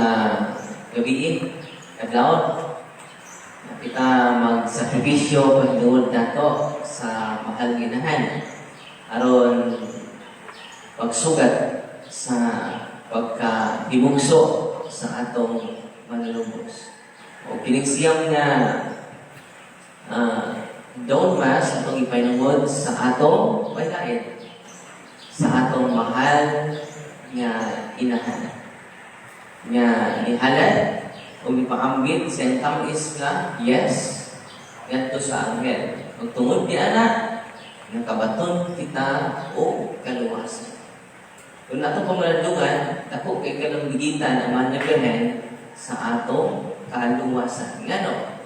Mga gabii, kadlawon, na kita magsakripisyo pagduod nato sa mahal nga Inahan aron pagsugat sa pagkahimugso sa atong Manlulubos. O kining siyam nga dawn mass atong ipahinungod sa atong baylain, sa atong mahal nga Inahan nga nihalad o gipaambit sa iyang tamis nga yes ngadto sa anghel. Ug tungod ni ana, nakabaton kita og kaluwasan. Kung atong pamalandungan, dako kay kalambigitan ang Mahal nga Birhen sa atong kaluwasan. Ngano?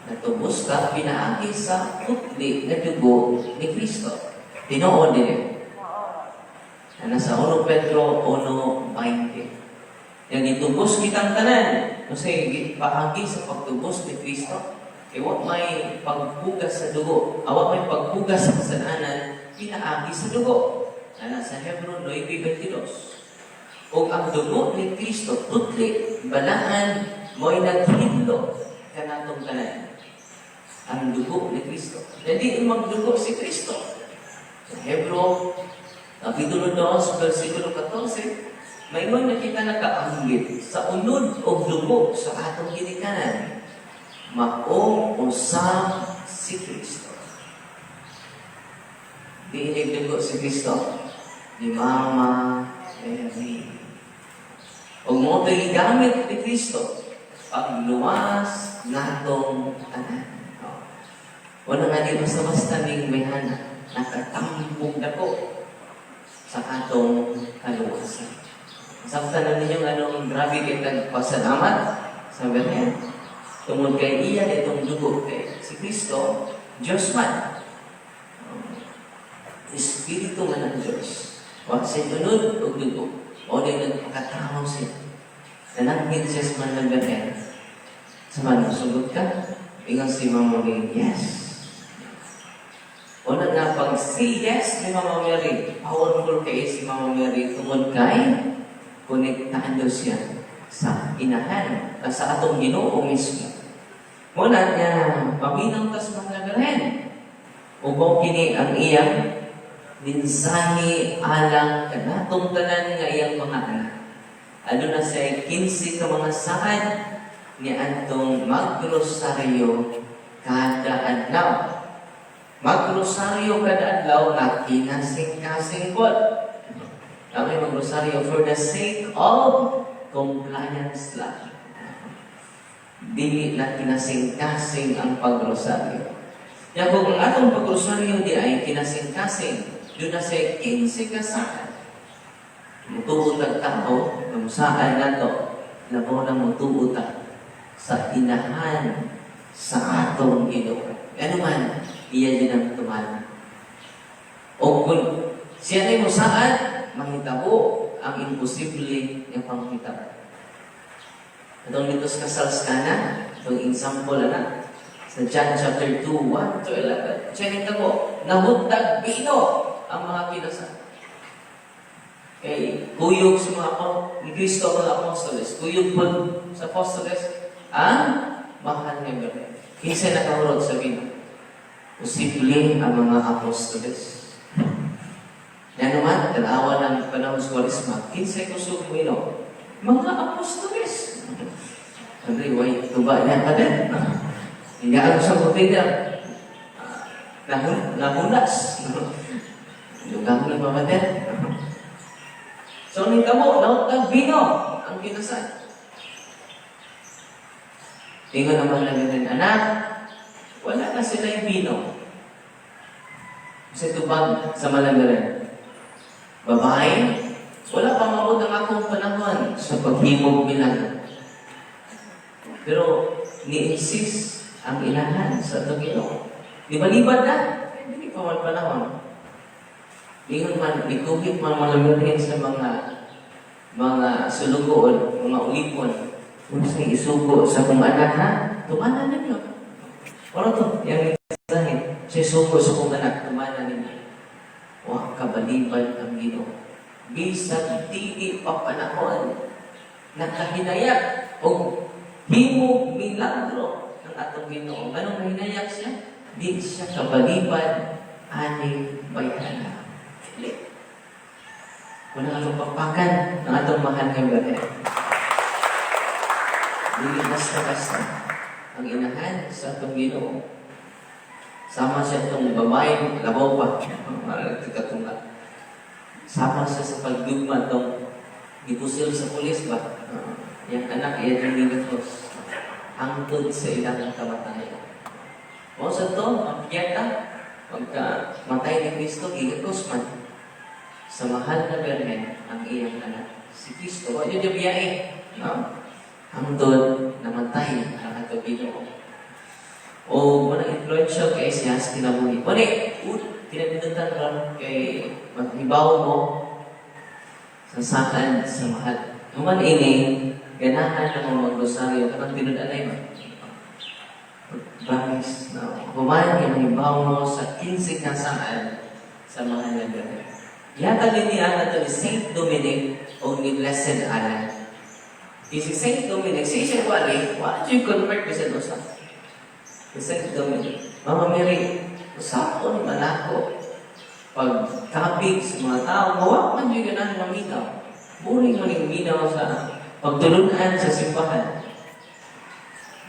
Natubos ka pinaagi sa putli nga dugo ni Kristo. Tinuod dili? Na nasa 1 Pedro 1:20. Yang gitubos kitang tanan, kasi paagi sa pagtubos ni Kristo, eh, wa may paghugas sa dugo, wa may paghugas sa kasalanan, pinaagi sa dugo. Na nasa Hebreo 9:22. O ang dugo ni Kristo, putli, balaan, mo'y naghinlo kanatong tanan. Ang dugo ni Kristo. Hindi magdugo si Kristo. Sa Hebreo, Kapitulo 2, versikulo 14, maingon na kita nakaanggit sa unod og dugo sa atong ginikanan. Mao usab si Kristo. Di dugo si Kristo ni Mama Mary. Og mao to'y gigamit ni Kristo pagluwas natong tanan. Oh. Wala nga di basta-basta ning bayhana, nakatambong dako sa atong kaluwasan. Samtan na ninyo anong grabe kay pasalamat sa Birhen. Tungod kay iya itong dugo kay si Kristo, Diyos man. Espiritu man ang Diyos. Wa sa unod og dugo. O di nagpakatao siya. Nananggit siya sa Mahal nga Birhen. Sa man, sugot ka? Ingon si Mama Mary, "Yes." Una nga, pag say yes ni Mama Mary, powerful kay si Mama Mary tungod kay konektado siya sa Inahan, sa atong Ginoo mismo. Muna nga, paminaw tas mga Birhen. Ug kini ang iyang mensahe alang kanatong tanan nga iyang mga anak. Aduna siya 15 ka mga saad ni antong magrosaryo kada adlaw. Magrosaryo kada adlaw nga kinasing-kasing pod. Kami magrosaryo for the sake of compliance lang. Dili na kinasing-kasing ang pagrosaryo. Ya kung ang atong pagrosaryo di ay kinasing-kasing, duna siya 15 ka saad. Mutuo tag tao, nga nato, labaw na mutuo ta sa Inahan sa atong Ginoo. Ano man, iya din ang tumana. O kung siya na mosaad, mahitabo ang imposible nga panghitabo. Atong dito sa kasal sa Cana, itong example na sa John chapter 2, 1 to 11. Siya nitabo, nahutag bino ang mga kinasal. Kay kuyog sa mga ni Kristo ang mga apostoles, kuyog po sa apostoles ang Mahal nga Birhen. Kinsa nakahurot sa bino? Posible ang mga apostoles. Yan naman, tanawa ng panahon sa Kwaresma, kinsay kusog mo ino? Mga apostoles. Andre, way, tuba niya ka din. Hindi ako sa container. Nahunas. Lugang ni Mama din. So, ning kamo, nautag bino ang kinasal. Ingon naman lang rin, "Anak, wala na sila yung bino." Sa tubag sa Malangaran, "Babae, wala pa maabot ang akong panahon sa paghimog milagro." Pero ni-insist ang Inahan sa atong Ginoo. Di balibad na, eh, dili pa man panahon. Ingon man, ikuhit man mga sa mga sulugoon, mga ulipon. "Kung sa isugo sa kong anak ha, tumanan ninyo." Ano to? Yang mensahe. "Sa isugo sa kong anak, tumanan ninyo." Wa kabalibad ang Ginoo. Bisag dili pa panahon. Nakahinayak og himo milagro ng atong Ginoo. Anong nahinayak siya? Di siya kabalibad aning bayhana. Dili. Wala atong pakpakan ng atong mahal nga Birhen. Dili basta-basta ang inahan sa atong Ginoo. Sama siya itong babae, labaw pa. Katunga. Sama siya sa pagdugma itong gipusil sa pulis ba? Yung anak, iya yung gigakos. Hangtod sa ilang kamatayan. O sa to, ang piyata, pagka matay ni Kristo, gigakos man. Sa mahal na Birhen, ang iyang anak, si Kristo. Wa yun yung biyahe. No? Hangtod namatay ang ato Ginoo. O muna influential kay siya sa kinabuhi. Muna, kinabindutan ron kay maghibaw mo sa saad sa mahal. Human ini, ganahan na mo magrosaryo, kanang tinud-anay ba? Promise, no? Human, kay mahibaw mo sa 15 ka saad sa mahal na Birhen. Gihatag din niya na ni Saint Dominic o ni Blessed Alan. Di si Saint Dominic, si siya wali, wa jud convert bisan usa. Si Saint Dominic, Mama Mary, usapon man ako pag kapig sa mga tao, mawa man jud ganahan maminaw. Boring man yung minaw sa pagtulunan sa simbahan.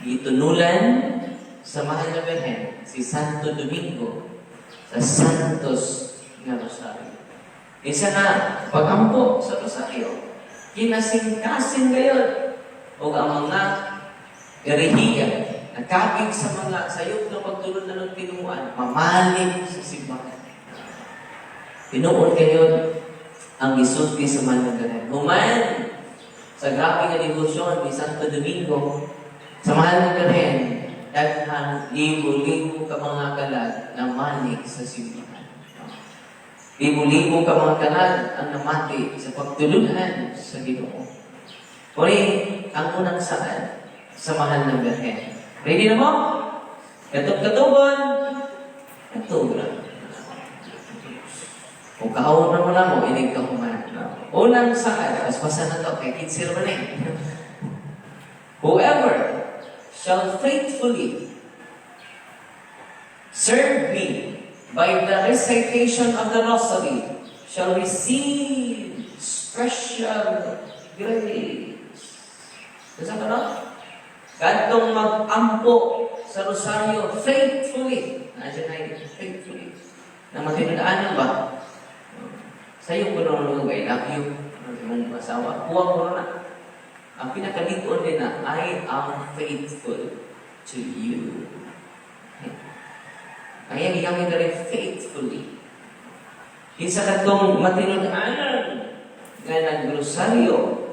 Gitunulan sa mahal na Birhen, si Santo Domingo, sa Santos nga Rosario. Isa nga, pagampo sa Rosario, kinasingkasing gayon, o ang mga erehiya, nakabig sa mga sayop na pagtulon na ng tinuan, mamalig sa simbahan. Tinuod kayo ang gisulti sa mahal na Birhen. Human, sa grabe nga debosyon ni Santo Domingo, sa mahal na Birhen, daghang libo-libo ka mga kalag na malig sa simbahan. Libo-libo ka mga kalag ang namati sa pagtulunan sa Ginoo. Uri, ang unang saad sa mahal na Birhen. Ready na mo? Katub-katubon, katub na. Kung kaon na mo na mo, inig ka human. Unang saad, paspasan na to, kay kinsir man eh. Whoever shall faithfully serve me by the recitation of the rosary shall receive special grace. Kasi ka no? Kadtong mag-ampo sa rosaryo faithfully. Nandiyan na faithfully. Na matinud-anon ba? Sa'yo ko na I love you. Ang imong asawa. Kuha ko na. Ang pinakalig-on din na, I am faithful to you. Ang iyang iyang rin faithfully. Isa katong matinud-anon nga nagrosaryo,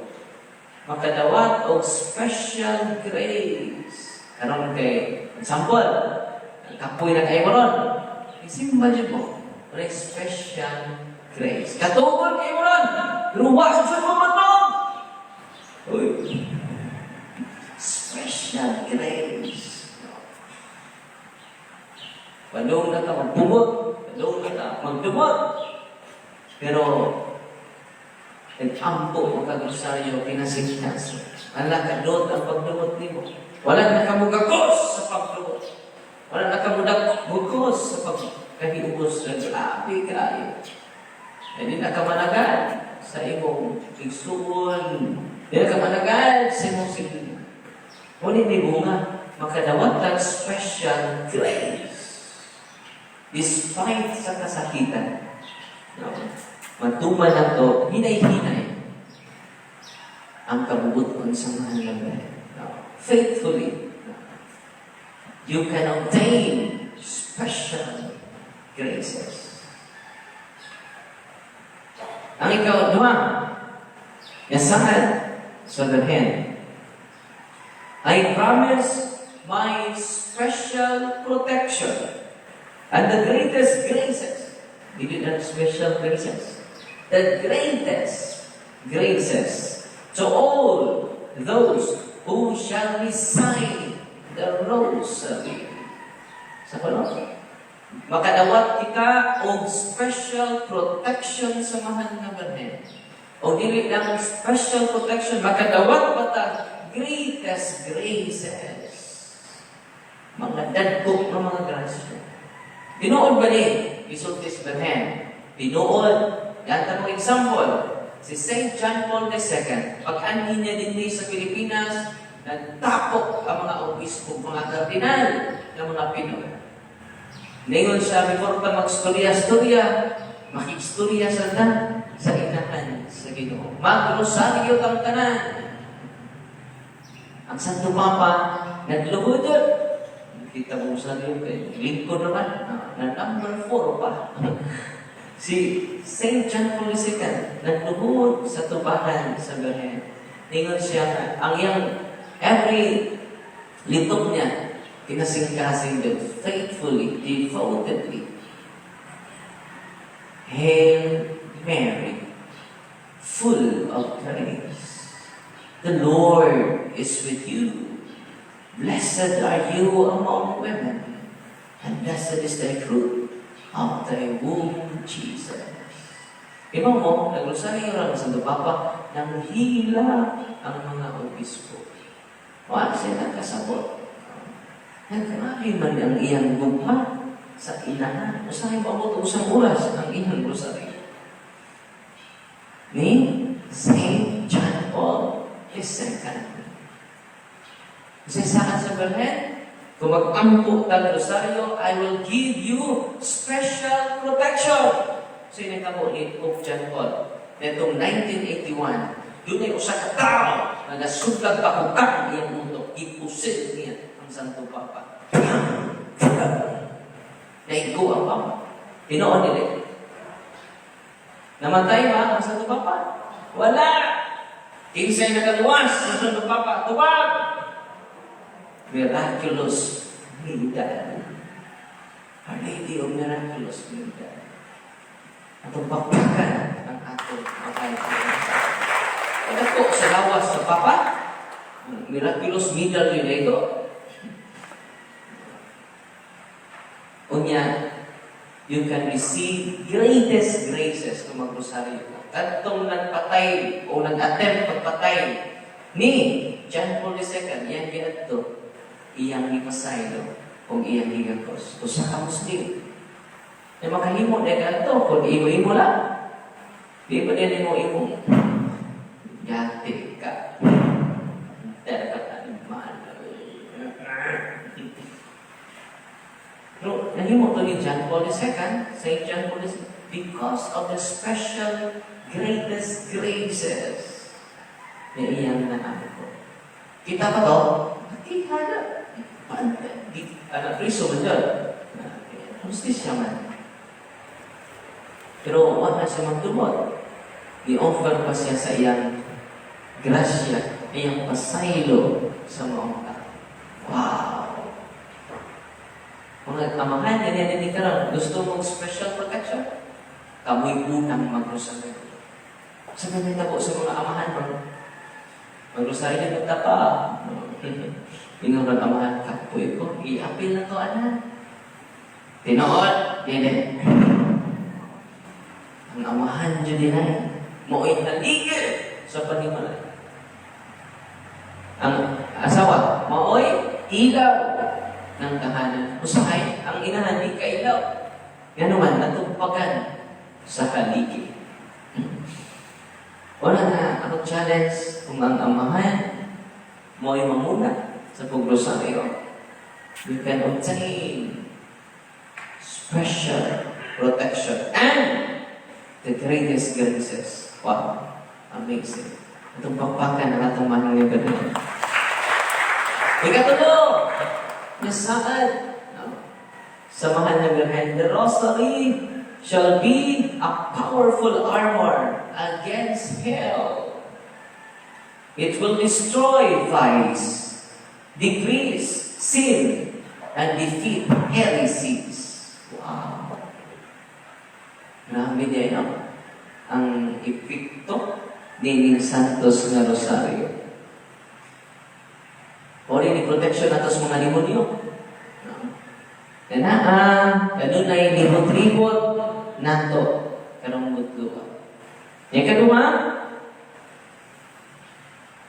makadawat og special grace. Karon kay example, ang kapoy na kayo ron. Isimba jud mo. Wala special grace. Katugon kayo ron. Pero wa jud mo manog. Uy. Special grace. Padung na ka magpugot, padung na ka magdumot. Pero nag-ampo mo kag rosaryo kinasingkaso. Wala ka doon ang pagdumot nimo. Wala na ka mugakos sa pagdumot. Wala na ka mugakos sa pagkahiubos sa grabe kaayo. Hindi na ka managad sa imong igsuon. Hindi na ka managad sa imong silingan. Ngunit ni bunga, makadawat ang special grace. Despite sa kasakitan, no? Matuman na to, hinay-hinay ang kabubuton sa mahal na Birhen. No? Faithfully, no? You can obtain special graces. Ang ikaduha, nga saad sa Birhen, I promise my special protection and the greatest graces. Dili na special graces. The greatest graces to all those who shall recite the rosary. Sa kuno? Makadawat kita og special protection sa mahal na Birhen. O dili lang special protection, makadawat pa ta greatest graces. Mga dagko ng mga grasya. Tinuod ba ni gisulti sa Birhen? Tinuod. Yan mong example. Si St. John Paul II, pag-anhi niya dinhi sa Pilipinas, nagtapok ang mga obispo, mga kardinal ng mga Pinoy. Ningon siya, before ta magstorya-storya, makistorya sa ta sa inahan sa Ginoo. Magrosaryo kang tanan. Ang Santo Papa, nagluhod. Kita mo sa kay lingkod naman, na number 4 pa. Si St. John Paul II, nagluhod sa tubahan sa Birhen. Ningon siya nga, ang iyang every litok niya, kinasing-kasing din, faithfully, devotedly. "Hail Mary, full of grace. The Lord is with you. Blessed are you among women, and blessed is the fruit of thy womb, Jesus." Iba mo, nagrosaryo lang sa Santo Papa, nanghila ang mga obispo. Wala siya nakasabot. Naggrabe man ang iyang gugma sa inahan. Usahay maabot usang oras ang iyang rosaryo. Ni Saint John Paul II. Kasi saan sa Birhen, kung mag-ampo tag rosaryo, "I will give you special protection." So yun ang ni Pope John Paul. Netong 1981, dunay usa ka tawo nga nasudlag bakukang iyang utok, gipusil niya ang Santo Papa. Naigo ang Papa. Tinuod nila. Namatay ba ang Santo Papa? Wala! Kinsay nakaluwas sa Santo Papa? Tubag! Miraculous Medal. Our Lady of Miraculous Medal. Atong pakpakan ang atong matay. Kadako sa lawas sa Papa. Miraculous Medal yun ito. Unya, you can receive greatest graces kung magrosaryo ka. Kadtong nagpatay o nag-attempt pagpatay ni John Paul II, iyang giadto, iyang gipasaylo o iyang gigakos. Usa ka Muslim. Na makahimo na kadto kung imo-imo lang. Di ba din mo imong yati ka. Dapat animal. Pero nahimo to ni John Paul II, Saint John Paul II, because of the special greatest graces na iyang naampo. Kita pa to? Nakihada. Ano, priso man dyan. Hustisya man. Pero wala siya magtumod. Ni-offer pa siya sa iyang grasya, iyang pasaylo sa mga tao. Wow! Mga amahan, ganyan din karon. Gusto mong special protection? Kamoy unang magrosaryo. Sa ganyan po sa mga amahan, magrosaryo na pa. Ingon ang amahan, "Kapoy ko, i-apil na to, anak." Tinuod, dili. Ang amahan dyan din ay, mao'y haligi sa panimalay. Ang asawa, mao'y ilaw ng tahanan. Usahay, ang inahan di kailaw. Yan naman, natumpagan sa haligi. Wala na ako challenge kung ang amahan mo'y mamuna sa pagrosaryo. You can obtain special protection and the greatest graces. Wow, amazing. Atong pakpakan ang atong mahal nga Birhen. Ikatulo, nasaad, no? Sa mahal na Birhen, the rosary shall be a powerful armor against hell. It will destroy vice, decrease sin, and defeat heresies. Wow! Grabe din, no? Ang epekto ni Santos nga Rosario. O ni protection nato sa mga demonyo. No? Kanaa, kanunay libot-libot nato karong budloa. Yang kedua,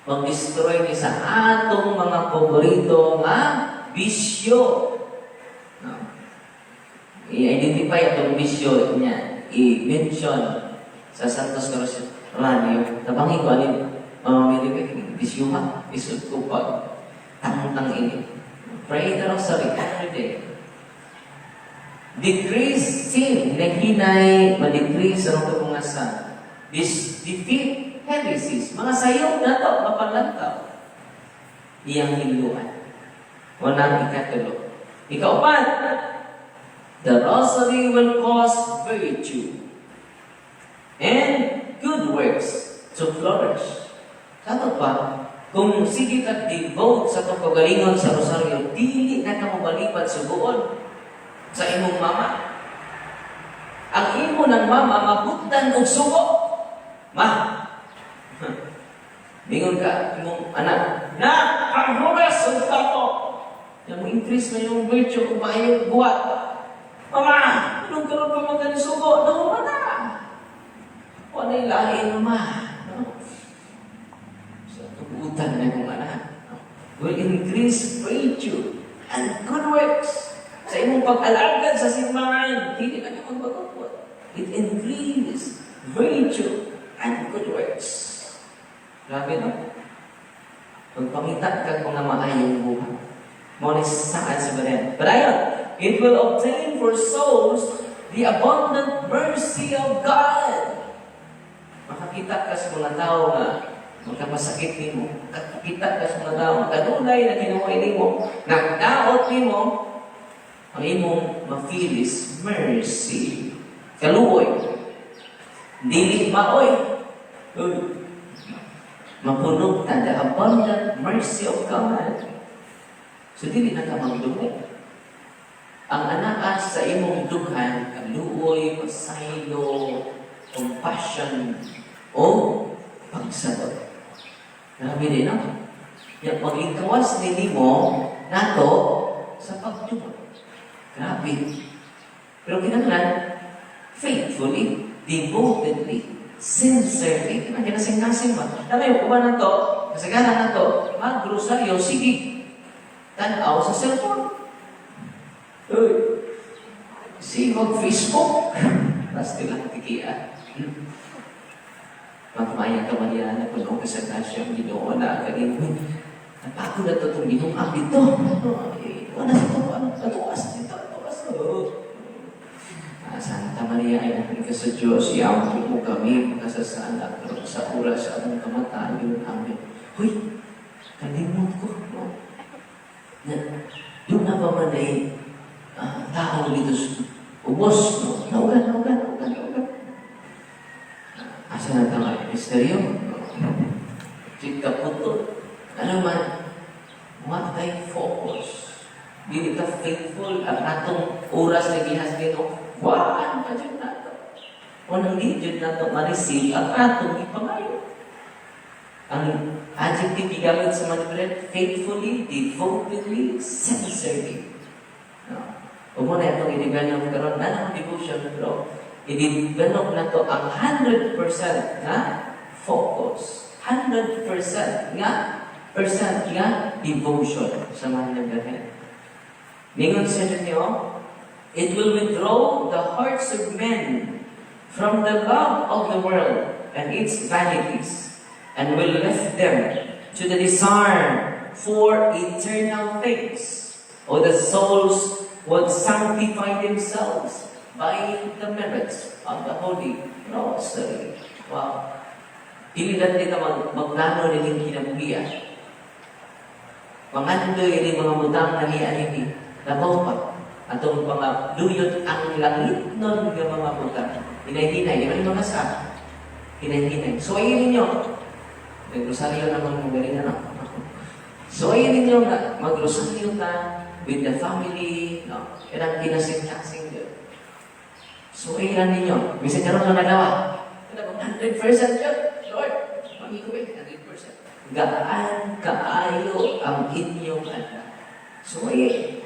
Mag-destroy ni sa atong mga paborito nga bisyo. No? I-identify atong bisyo niya. I-mention sa Santos Cruz Radio. Tabangi ko ani Mama Mary, kay bisyo ha. Isod ko pag tangtang ini. Pray the rosary every day. Decrease sin, hinay, ma-decrease ang itong mga sa this defeat heresies, mga sayop na to, mapalantaw. Iyang hinluan. Walang ikatulo. Ikaupat, the rosary will cause virtue and good works to flourish. Sa ato pa, kung sige ka devote sa atong kagalingon sa rosaryo, dili na ka mobalibad sugoon sa imong mama. Ang imo ng mama mabutdan og sugo. Ma, bingon ka, imong anak, na, panghugas og plato. Yang mo increase na yung virtue ug maayong buhat. Mama, anong karon pa man kani sugo? No, na. Wala lain, mama. No? Sa tugutan na imong anak. No? Will increase virtue and good works. Sa imong pag-alagad sa simbahan, dili na ka magbagupot. It increase virtue and good works. Grabe, no? Pagpangita kag mga maayong buhat. Mao ni saad sa Birhen. But ayon, it will obtain for souls the abundant mercy of God. Makakita ka sa mga tao nga magkapasakit nimo, makakita ka sa mga tao nga kanunay na kinuha nimo, nagdaot nimo, ang imong ma-feel is mercy. Kaluoy. Dili maoy. Uy. Mapuno ta the abundant mercy of God. So dili na ka magdungog. Ang anaa sa imong dughan, kaluoy, pasaylo, compassion, o pagsadot. Grabe din, no? Ya, maglingkawas ni nimo nato sa pagdungog. Grabe. Pero kinahanglan, faithfully, devotedly, sincerely, kanang kinasing-kasing ba? Tama yung uban na to, kasagaran na to, mag-rosaryo, sige, tanaw sa cellphone. Uy, sige mag-Facebook. Basta lang, tikiya. Magmaya ka, Maria, na puno ka sa grasya, ang Ginoo na kanin. Napagod na to itong Ginoong dito. Eh, wala sa ito, ano, natuwas dito, natuwas. Oh. Ah, Santa Maria, ay ka sa Diyos, iampo mo kami, makasasala, pero sa oras sa among kamatayon, amen. Huy, kalimot ko. No? Na, doon na ba man ay tao dito sa ubos, no? Naugan, naugan, naugan, naugan. Asa na tama? Misteryo? Chika puto. Ano man, what I focus. Dili ka faithful ang atong oras na gihas dito. Waan pa dyan nato. Walang di dyan nato ma-receive ang atong ipangayo. Ang adjective gigamit sa mga faithfully, devotedly, sincerely. No? Ug mo na itong i-develop karon na ang devotion, pero i-develop na to ang 100% nga focus. 100% nga percent nga devotion sa mahal na Birhen. Ningon sa ninyo, it will withdraw the hearts of men from the love of the world and its vanities, and will lift them to the desire for eternal things. Or the souls would sanctify themselves by the merits of the Holy Rosary. Wow. Dili lang dito magplano nining kinabuhian. Mangandoy ini mga butang na niya nini. Labaw pa. Atong mga luyot ang langit nun nga mga butang. Hinay-hinay. Di ba mga sa? Hinay-hinay. So ayun ninyo. Nag-rosaryo naman mo galing ano. So ayun ninyo nga mag-rosaryo ka with the family, no? Kanang kinasing-kasing yun. So ayun ninyo. Bisan karon lang nagawa. Kanang 100% yun. Lord, mami ko ba 100%. Gaan kaayo ang inyong anak. So ay,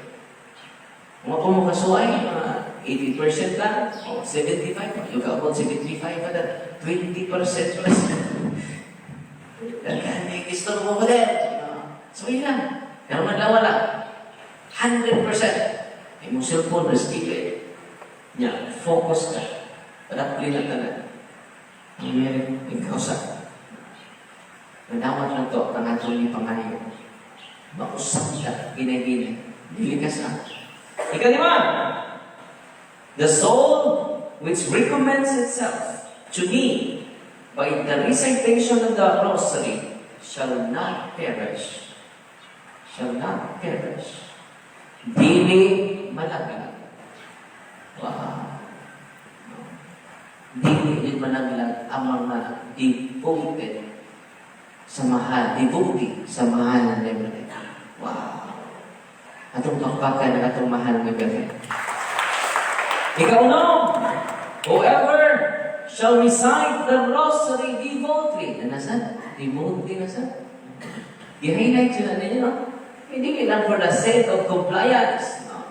mga kung makasuway, mga 80% lang, o 75, you ka about 75 pa lang, 20% plus. Daghan may gusto. Istorbo ko din. So, yun lang. Pero man lang wala. 100%. Imong cellphone, speaker. Nya, focus ka. Padapli na tanan. Ang meron, ikaw sa. Nadawat lang to, ang atong pangayo. Mausap ka, ginay-ginay. Dili ka sa. Ikalima, the soul which recommends itself to me by the recitation of the rosary shall not perish. Shall not perish. Dili malaglag. Wow. Dili din malaglag ang mga devoted sa mahal, devotee sa mahal na Birhen. Wow. Atong pakpakan ang atong mahal nga Birhen. Ikaunom, whoever shall recite the rosary devoutly. Na nasa? Devoutly nasa? I-highlight sila ninyo, no? Hindi lang for the sake of compliance. No?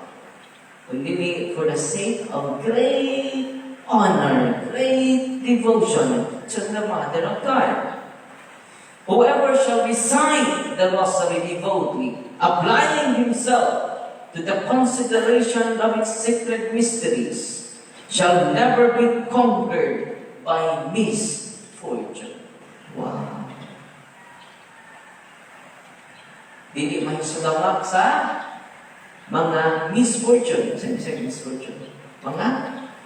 Kundi ni for the sake of great honor, great devotion to the Mother of God. Whoever shall recite the rosary devoutly, applying himself to the consideration of its sacred mysteries, shall never be conquered by misfortune. Wow. Dili mahisudawak sa mga misfortune. Sa misfortune? Mga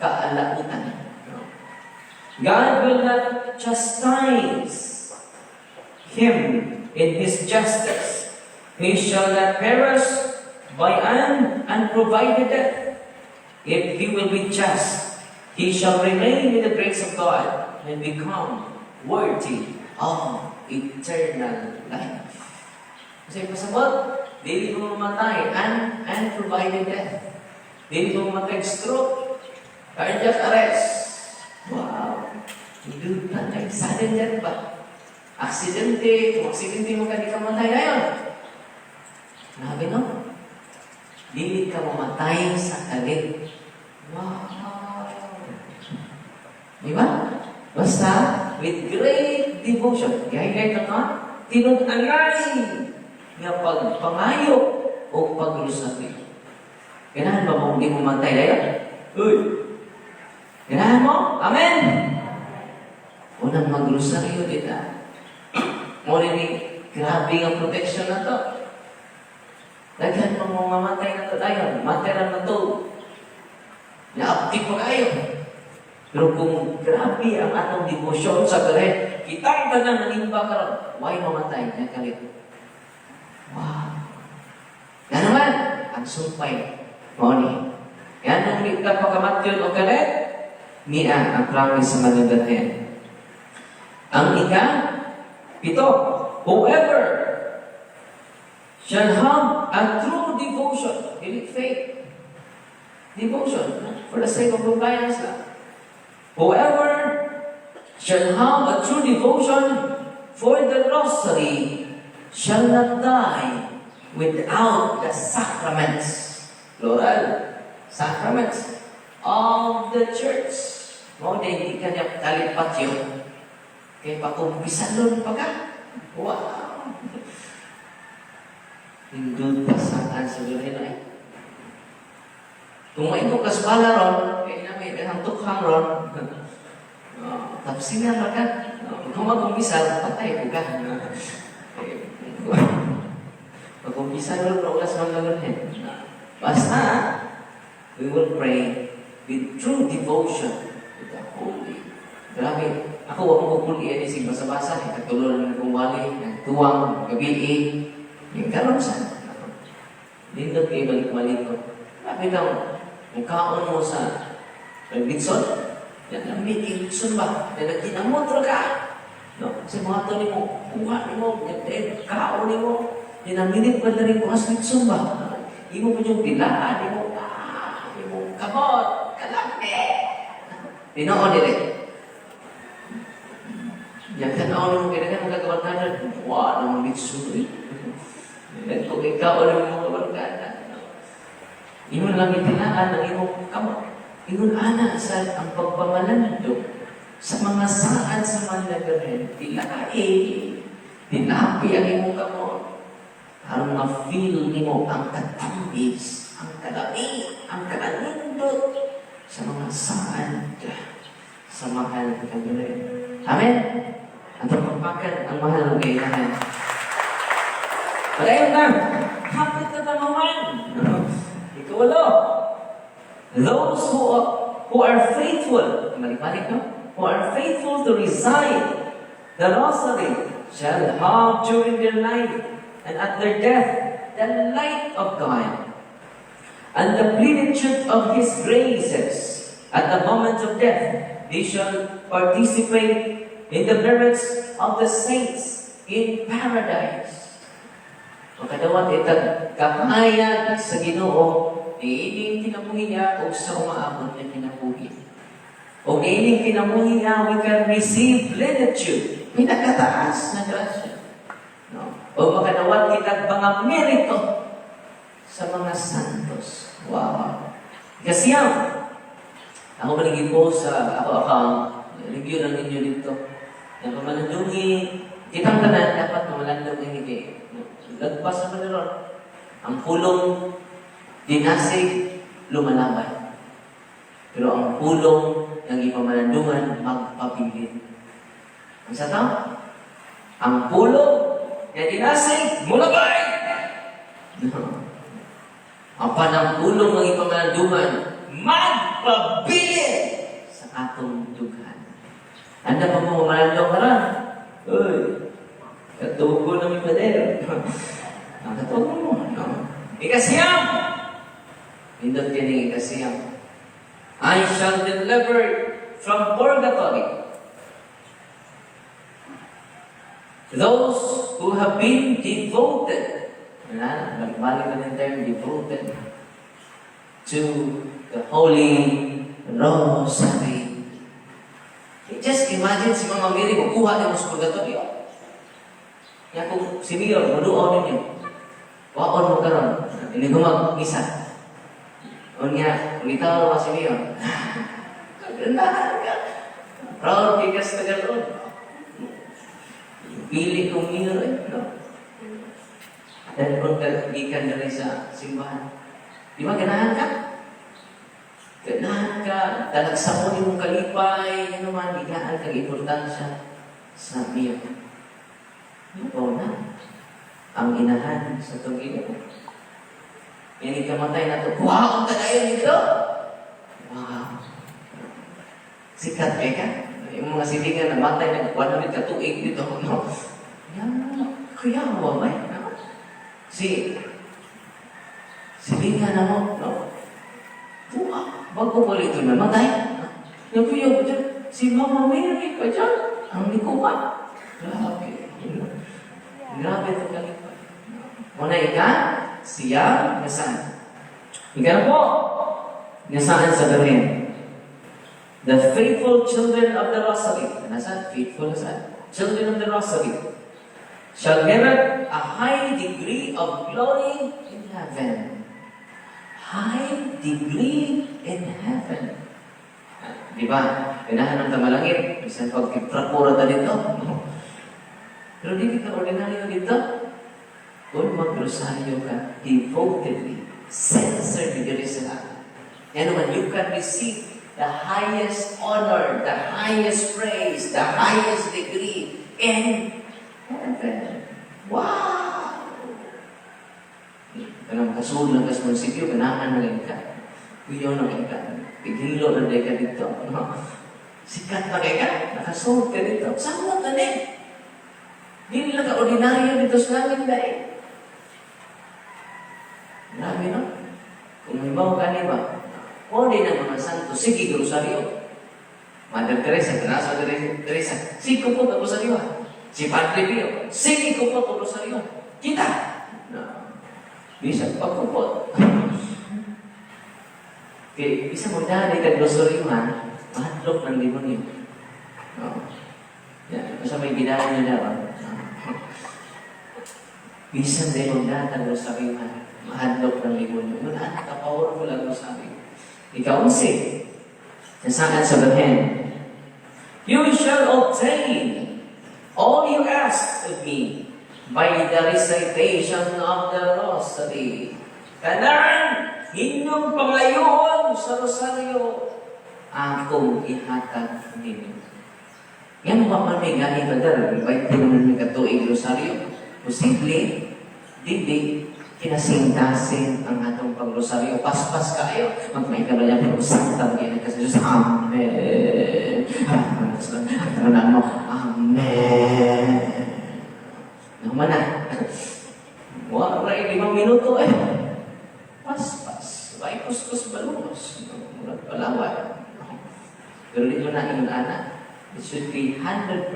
kaalautan. No? God will not chastise him in his justice. He shall not perish by an unprovided death. If he will be just, he shall remain in the grace of God and become worthy of eternal life. Kasi pasabot, dili mo mamatay, unprovided death. Dili mo mamatay stroke, cardiac arrest. Wow. Hindi ka, sudden death ba? Aksidente, kung aksidente mo ka, di ka matay ngayon. Grabe, no? Dili ka mamatay sa kalit. Wow! Di ba? Basta, with great devotion. Gaya na ka, tinud-anay nga pagpangayo o pagrosaryo. Ganahan ba mo hindi mo matay dayon? Uy! Ganahan mo? Amen! Unang magrosaryo dita. Mo ni grabe nga protection na to. Daghan pa mo mamatay na to dayon. Matay ra na to. Naaptik pa kayo. Pero kung grabe ang atong devotion sa Birhen, kitang tanan nanimba karon, why mamatay nga kalit? Wow. Nga naman, ang sumpay. Mao ni. Yan ang di ka pakamatyon o kalit, niya ang promise sa mga Birhen. Ang ika-pito, whoever shall have a true devotion, dili faith, devotion, for the sake of compliance lang. Whoever shall have a true devotion for the rosary shall not die without the sacraments. Plural. Sacraments of the church. Mo di ka niya kalipat yun. Kay pakumpisalon pa ka. Wow! Hindot pa saan sa Birhen ay. Kung may kas bala ron, kay na may daghang tukhang ron. Tapos na ka. Kung magumpisal, patay ko ka. Magumpisal ron, ulas man lang rin. Basta, we will pray with true devotion to the Holy. Grabe, ako wa mo puli ani sig basa-basa, katulon ng akong wali, nagtuwang, gabi yung karon sa. Nindot kay balik-balik ko. Grabe daw, mukhaon mo sa litson. Yan ang meeting litson ba? Yan nagkinamot ra ka. No, kasi mga to nimo, kuha nimo, yan kaon nimo. Yan ang minit pa na rin kuha sa litson ba? Imo pa yung pilaan, imo, imo kamot, kalami. Tinuod dili. Yan tanaw mo kaya mga kabarkada, wa namang litson eh. Yan kung ikaw ano mga kabarkada. Imo lang itilaan ang imong kamot. Ingon ana sa ang pagpamalando sa mga saad sa mga Birhen, tilai. Tinapi ang imong kamot. Aron ma-feel nimo ang katambis, ang kalami, ang kaanindot sa mga saad sa mahal nga Birhen. Amen? Atong pagpakan ang mahal nga inahan. Padayon na! Hapit na tanungan! Ikawalo! Those who are faithful, balik-balik, no? Who are faithful to recite the rosary shall have during their life and at their death the light of God and the plenitude of His graces. At the moment of death, they shall participate in the merits of the saints in paradise. Makadawat itag kahayag sa Ginoo niining kinabuhi niya o sa umaabot nga kinabuhi. O niining kinabuhi niya, we can receive plenitude, pinakataas na grasya. No? O makadawat kitag mga merito sa mga santos. Wow. Kasiyam, ako man po sa ako account, review lang ninyo dito. Nga pamalandungi, kitang tanan dapat mamalandong ini kay lagpas naman ron. Ang pulong dinasig, lumalabay. Pero ang pulong ng ipamalandungan, magpabilin. Ang sa tao? Ang pulong nga dinasig, mulabay! No. Ang panang pulong ng ipamalandungan, magpabilin sa atong dughan. Anda pa mo mamalandong karon? Uy, katugo na mi pader. Ang katugo mo. No? Ikasiyam! Nindot kining ikasiyam. I shall deliver from purgatory those who have been devoted. Wala, balik-balik na yung term, devoted to the Holy Rosary. Just imagine si Mama Mary, kukuha niya mo sa purgatorio. Ya kung si Mayor, maduaw ninyo. Waon mo karon, ini humag misa. Unya, ugitaw mo si Mayor. Kagandaan ka. Proud kay ka sa Tagalog. Pili kong mayor eh, no? Dahil kung gikan diri sa simbahan. Di ba ganahan ka? Ganahan ka, dalagsa mo imong kalipay, ano man, gigaan kag importansya sa mayor. Oo na. Ang inahan sa atong Ginoo. Yan ikamatay na to. Wow, ang kadayon dito! Wow. Sikat kay ka. Yung mga silingan na matay na 100 ka tuig dito. No? Yan, kuya, wa may. No? Si silingan na mo, no? Buwa, bago pa ito namatay. Yung kuya ko dyan, si Mama Mary pa dyan, ang nikuha. Grabe. Grabe ito kalipay. Muna ika, siya, nasaan? Ika na po, nasaan sa Birhen? The faithful children of the Rosary. Nasaan? Faithful nasaan? Children of the Rosary shall merit a high degree of glory in heaven. High degree in heaven. Ah, di ba? Ganahan ng tamalangit. Bisan pag kiprakura ta dito. Pero di kita ordinaryo dito. Kung magrosaryo ka devotedly, sincerely diri sa langit. Yan naman, you can receive the highest honor, the highest praise, the highest degree in heaven. Wow! Kanang makasulod lang ka sa munisipyo, ganahan na lang ka. Kuyaw na kay ka. Tighilo na day ka dito. No? Sikat na kay ka. Nakasulod ka dito. Samot na din. Dili lang ka ordinaryo dito sa langit dahil. Grabe, no? Kung halimbawa ka ni ba, o di na mga santo, sige, rosaryo. Mother Teresa, Teresa, Teresa, sige ko po, rosaryo. Si Padre Pio, sige ko po, rosaryo. Kita! No. Bisa pagkupot. Kaya isa mo dali kag rosaryuhan, mahadlok ng demonyo. No. Yeah, basta may ginaan niya daw. Bisan din mo datag rosaryuhan, mahadlok ng demonyo. Yun, anak, ka-powerful ang rosaryo. Ikaunsi, nasaan sa Birhen? You shall obtain all you ask of me. by the recitation of the Rosary. Tanan inyong pangayoon sa rosaryo, akong ihatag ninyo. Yan mo pa man may gani, brother, 20 naman may katuig rosaryo. Posible, dili kinasingkasin ang atong pagrosaryo. Paspas kayo. Magmay ka ba niya, pero santa ka sa Diyos. Amen. Amen. Amen. Naman na. Wala 5 minuto eh. Paspas. Way kuskus balungos. Murag palaway. Pero di mo na ingon ana. It should be 100%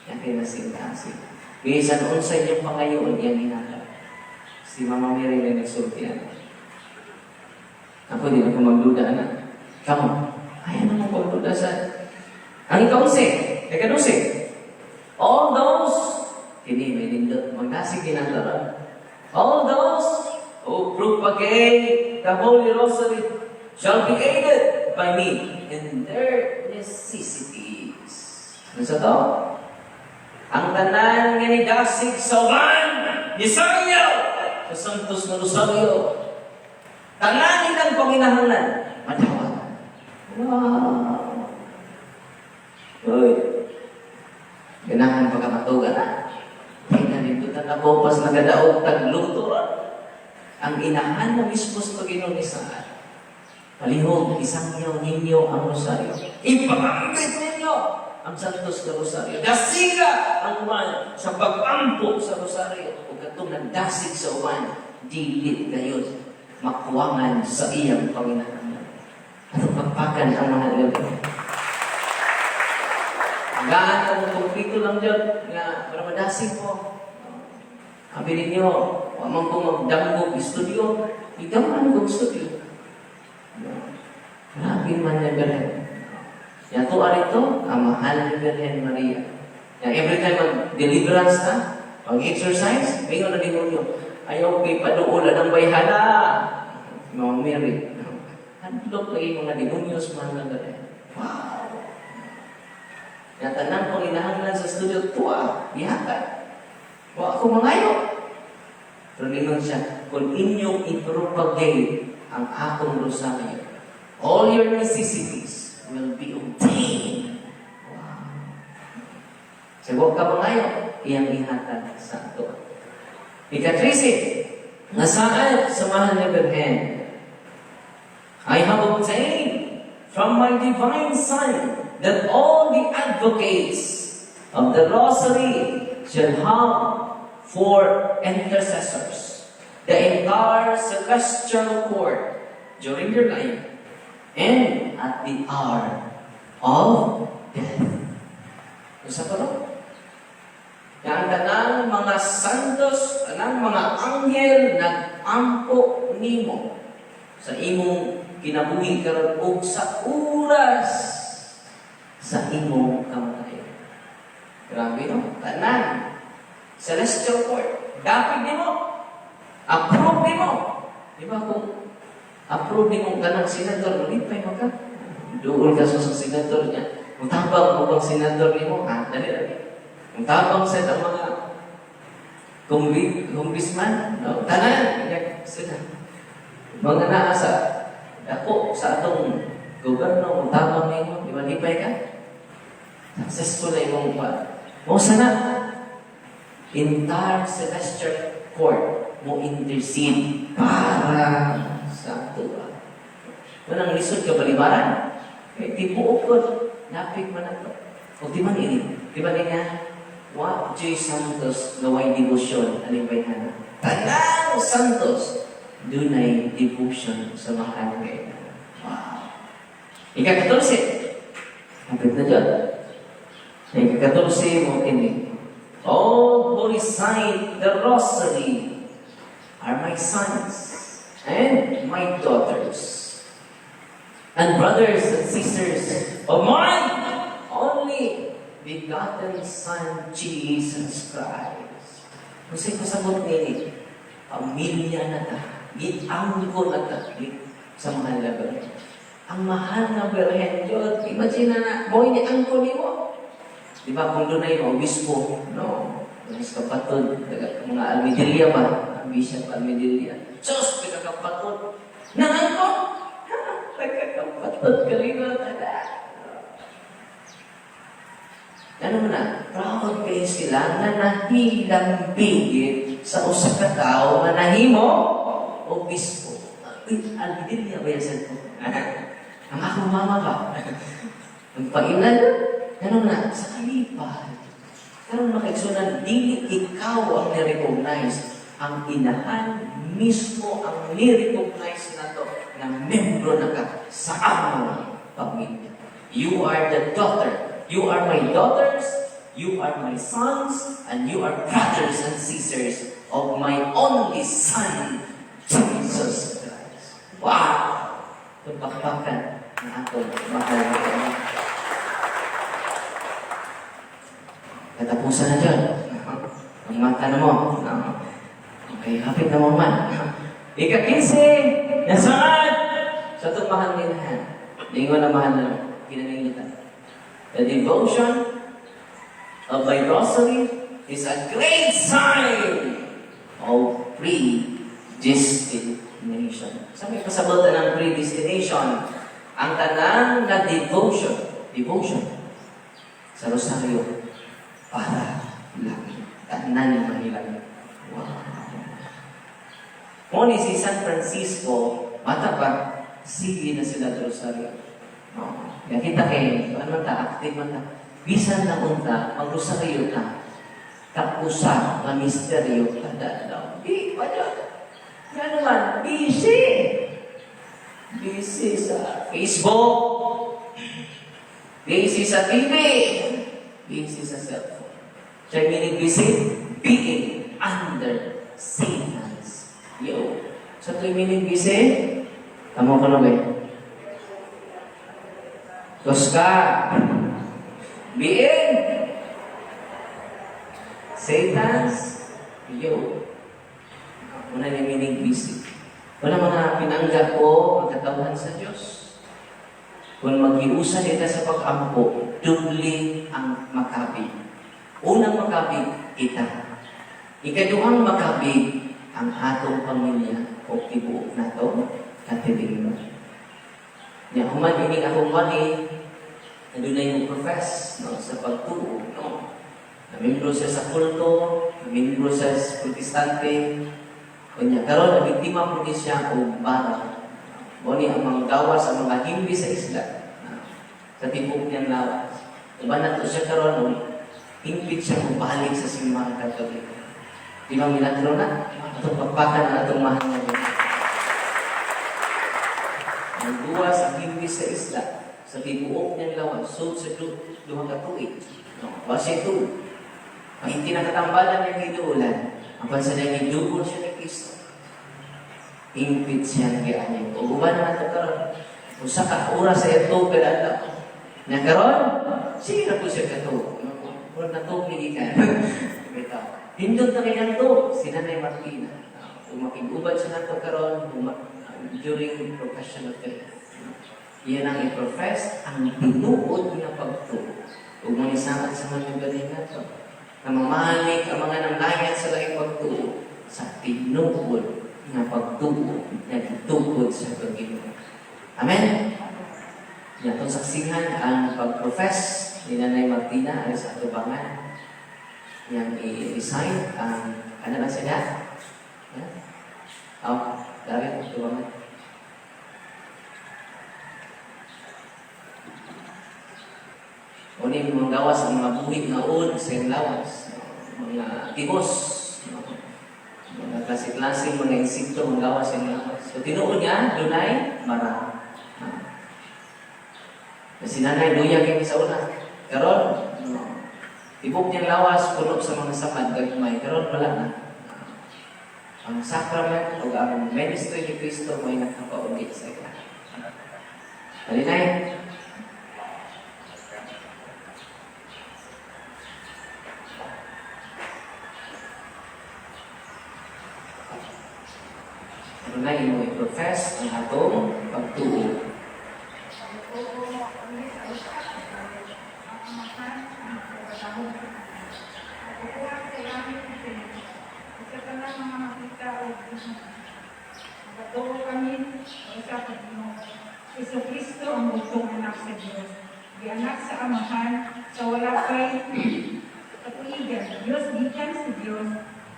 yang kinasingkasin. Bisan unsa inyong pangayoon, iyang ihatag. Si Mama Mary na nagsulti ana. Ako, di ako magduda ana. Kamu, ayaw na mo pagduda sa. Ang ikaunse, ikadose. All those, kini may nindot, magdasig ginagawa. All those who propagate the Holy Rosary shall be aided by me in their necessities. Ano sa to? Ang tanan nga nidasig sa uban, nisangyaw sa Santos na Rosario, tanan nilang panginahanglan, madawat. Wow! Uy! Ganahan pa ka matuga na. Kaya nindutan ako pas nagadaog tagluto ra. Ang inahan na mismo sa Panginoon ni Saan. Palihog, isangyaw ninyo ang rosaryo. Ipangambit ninyo ang Santos na Rosaryo. Dasiga ang uban sa pag-ampo sa rosaryo. Ug katong nagdasig sa uban, dili gayon makuwangan sa iyang panginahanglan. Atong pagpakan ang mga gabi. Gaan ka mo kumpleto lang dyan, nga para madasig mo. Sabi ninyo, wa man ko magdamgo studio, ikaw man kong studio. Grabe man niya Birhen. Yan to arito, ang mahal ni Birhen Maria. Yan, every time mag-deliverance na, mag-exorcise, mingon na demonyo, "Ayaw kay paduola ng bayhana." Mama Mary. Hadlok lagi mga demonyo sa mahal na Birhen. Wow! Yan, tanang panginahanglan sa studio, tuwa, gihatag. Wa ako mangayo. Pero ningon siya, "Kung inyong i-propagate ang akong rosaryo, all your necessities will be obtained." Wow. Sa wa ka mangayo, iyang ihatag sa ato. Ika-13, nasaad sa mahal na Birhen, "I have obtained from my divine Son that all the advocates of the Rosary shall have for intercessors the entire celestial court during their life and at the hour of death." Unsa pa to? Nga ang tanang mga santos, tanang mga anghel nag-ampo nimo sa imong kinabuhi karon ug sa oras sa imong kamatayon. Grabe, no? Tanan. Celestial court. Dapig nimo. Approve nimo. Di ba kung approve nimo kanang senador, malipay mo ka. Duol ka sa senador niya. Kung tabang mo bang senador nimo, ha, dali dali. Kung tabang sa ang mga congressman, no? Tanan, sila. Mga naa sa dako sa atong gobyerno, kung tabang nimo, di ba lipay ka? Successful na imong kuan. Mo sana entire celestial court mo intercede para sa ato. Manang lisod ka balibaran. Kay tibuok ko, napig man ato. O di man ini, di ba niya, wa juy santos nga way devotion aning bayhana. Tanang santos dunay devotion sa mahal nga ina. Wow. Ika-14. Hapit na dyan. Ika-14 mo kini. "All who recite the Rosary are my sons and my daughters and brothers and sisters of my only begotten Son, Jesus Christ." Kung sa'yo pasabot nini, pamilya na ta, giangko na ta sa mahal na Birhen. Ang mahal na Birhen, Diyos, imagine na na, mo ini angko nimo. Di ba kung doon ay obispo, no? Mas kapatod, mga Almedilia ba? Ang Bishop Almedilia. Sus, nagkakapatod. Nangangkot! Nagkakapatod, kalingot. Ano mo na? Proud kayo sila nga nahilambigit sa usa ka tawo nga nahimo obispo. Uy, Almedilia ba yan sa ko? Ang akong mama ba? Ang pailan, ano na, sa kalipay. Karon, mga kaigsuonan, dili ikaw ang ni-recognize. Ang inahan mismo ang ni-recognize na to na membro na ka sa among pamilya. You are the daughter. You are my daughters, you are my sons, and you are brothers and sisters of my only Son, Jesus Christ. Wow! Tupakpakan ang atong mahal na Ama. Katapusan na dyan. Ang mata na mo. Okay, hapit na mo man. Ika-15, nasaan? Sa itong mahal na inahan. Lingon na mahal na ginaninglutan. The devotion of my rosary is a great sign of predestination. Sa may pasabutan ng predestination, ang tanang na devotion, devotion sa rosaryo, para lang. Tanan mahilangit. Wow. Mo ni si San Francisco, bata pa, sige na sila sa rosaryo. No. Kaya kita kay, ano man ta, active man ta. Bisan na unta, mag-rosaryo ta. Kapusa nga misteryo kada adlaw. Di pa dyan. Nga naman, busy. Busy sa Facebook. Busy sa TV. Busy sa cellphone. Siya meaning busy, being under Satan's yoke. Sa ito meaning busy, tama ko na ba eh? Tuska. Being Satan's yoke. Una ni meaning busy. Wala mga pinangga ko ang katawhan sa Diyos. Kung mag-iusa nita sa pag-ampo, dubli ang makabig. Unang makabig, kita. Ikaduhang makabig, ang atong pamilya o tibuok nato katilingban. Nya human ining akong mali, adunay mo profess, no, sa pagtuo, no. Namembro siya sa kulto, namembro siya sa Protestante. Unya karon nabiktima po ni siya og bara. Mo ni ang mga gawas ang mga himbi sa isla, no, sa tibok niyang lawas. Uban na to siya karon og hingpit siya kung balik sa Simbahang Katoliko. Di ba milagro na? Atong pagpakan na atong mahal na Diyos. Ang duwas ang himbi sa isla sa tibuok niyang lawas, so sa duha ka tuig. No, base ito. Ang kinakatambalan niyang hinuulan, ang pansa niyang hidugol siya ni Kristo. Hingpit siya gianyo. O uban na nato karon. Usa ka oras sa ito kada adlaw. Na karon, sira po siya kato. Murag natog ni gikan. Bitaw. Hindot na kay to, si Nanay Martina. Kung makig-uban siya nato karon during profession of faith. Iyan ang i-profess ang tinuod nga pagtuo. Ug mo ni sama sa mga galing nato. Na mamalik ang mga nanglayat sa laing pagtuo sa tinuod nga pagtuo nga gitukod sa Paginoon. Amen? Yan, itong saksihan ang pag-profess ni Nanay Martina ay sa atubangan. Yang i-recite ang, ano na sila? Yeah? Oh, dari atubangan. Uni mga gawas ang mga buhi nga uod sa iyang lawas, mga tibos, no? Mga klase-klase mga insekto mga gawas sa iyang lawas. So tinuod nga dunay bara. Si nanay luya kay sa una. Karon, no, tibok niyang lawas puno sa mga samad gagmay. Karon wala na. Ang sacrament o ang ministry ni Kristo may nakapaugit sa iya. Dali na. Ano na imo i-profess ang atong pagtuo. Pagtuo kami sa usa ka Diyos, ang Amahan, ang nagkatahom sa tanan. Nagkukuha sa iyang Nagatuo kami sa usa ka Ginoo, Hesus Kristo, ang bugtong Anak sa Dios. Gianak sa Amahan sa wala pay katuigan, Dios gikan sa Dios,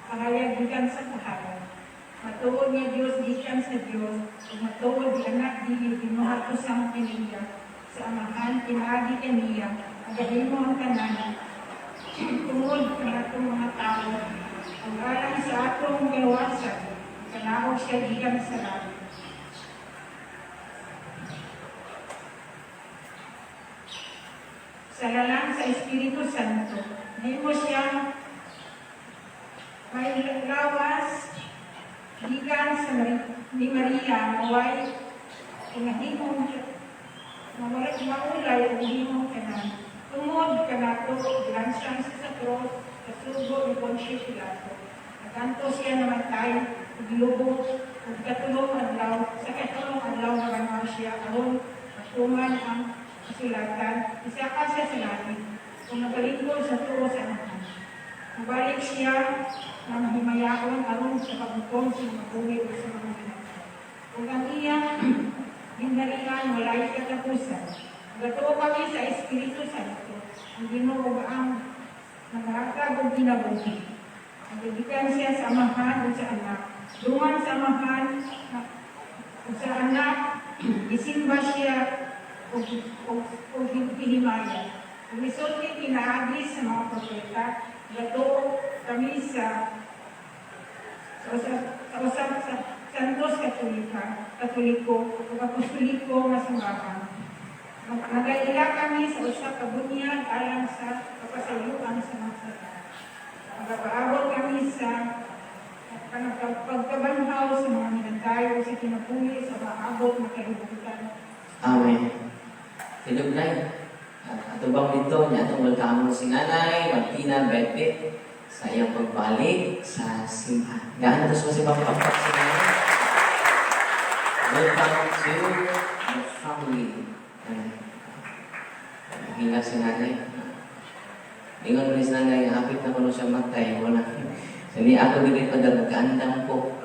kahayag gikan sa kahayag. Matuod nga Dios gikan sa Dios, ug matuod gianak dili binuhat usang kaniya sa Amahan pinaagi kaniya nagahimo ang tanan. Tungod kanatong mga tao ug alang sa atong kaluwasan, kanaog siya gikan sa langit. Sa lalang sa Espiritu Santo, nahimo siyang may lawas gikan sa ni Maria, maway nahimong maulay ug himong tanan. Tungod kanato, gilansang siya sa krus sa sugo ni Poncio Pilato. Naganto siya, namatay ug gilubong, ug katulong adlaw sa katulong adlaw nabanhaw siya aron matuman ang kasulatan. Isaka siya sa langit ug nagalingkod sa tuo sa Amahan. Mubalik siya na mahimayaon aron sa paghukom sa mga buhi ug sa mga hinatay. Ug ang iyang gingharian walay katapusan. Gatuo kami sa Espiritu Santo, ang Ginoo ang naghatag og kinabuhi. Nagagikan siya sa Amahan ug sa Anak. Dungan sa Amahan ug sa Anak, gisimba siya ug gihimaya. Ug misulti pinaagi sa mga propeta. Gatuo kami sa usap sa Santos Katolika, Katoliko ug Apostoliko nga simbahan. Nagaila kami sa usa ka bunyag alang sa kapasayloan sa mga sala. Magapaabot kami sa pagkabanhaw sa mga minatay o sa kinabuhi sa maabot na kalibutan. Amen. Tilog na. Atubang dito, niya atong welcome si Nanay Martina Bete sa iyang pagbalik sa simbahan. Gaan to sa simbang pakpak si Nanay. Welcome to the family. Nanay. Hila si Nanay. Ingon ni si Nanay, hapit na kuno siya matay. Wala. So, ni ako dili pa daw nagkaandam ko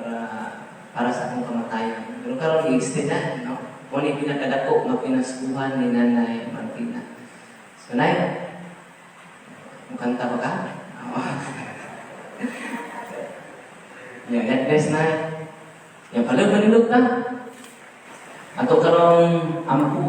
para sa akong kamatayan. Pero karon i-extend na, no? Kung ano yung pinakadako nga pinaskuhan ni Nanay Martina. So, Nay, mukanta ba ka? Oo. Yeah, God bless, Nay. Yan, palug manilog na. Ato karong ampo.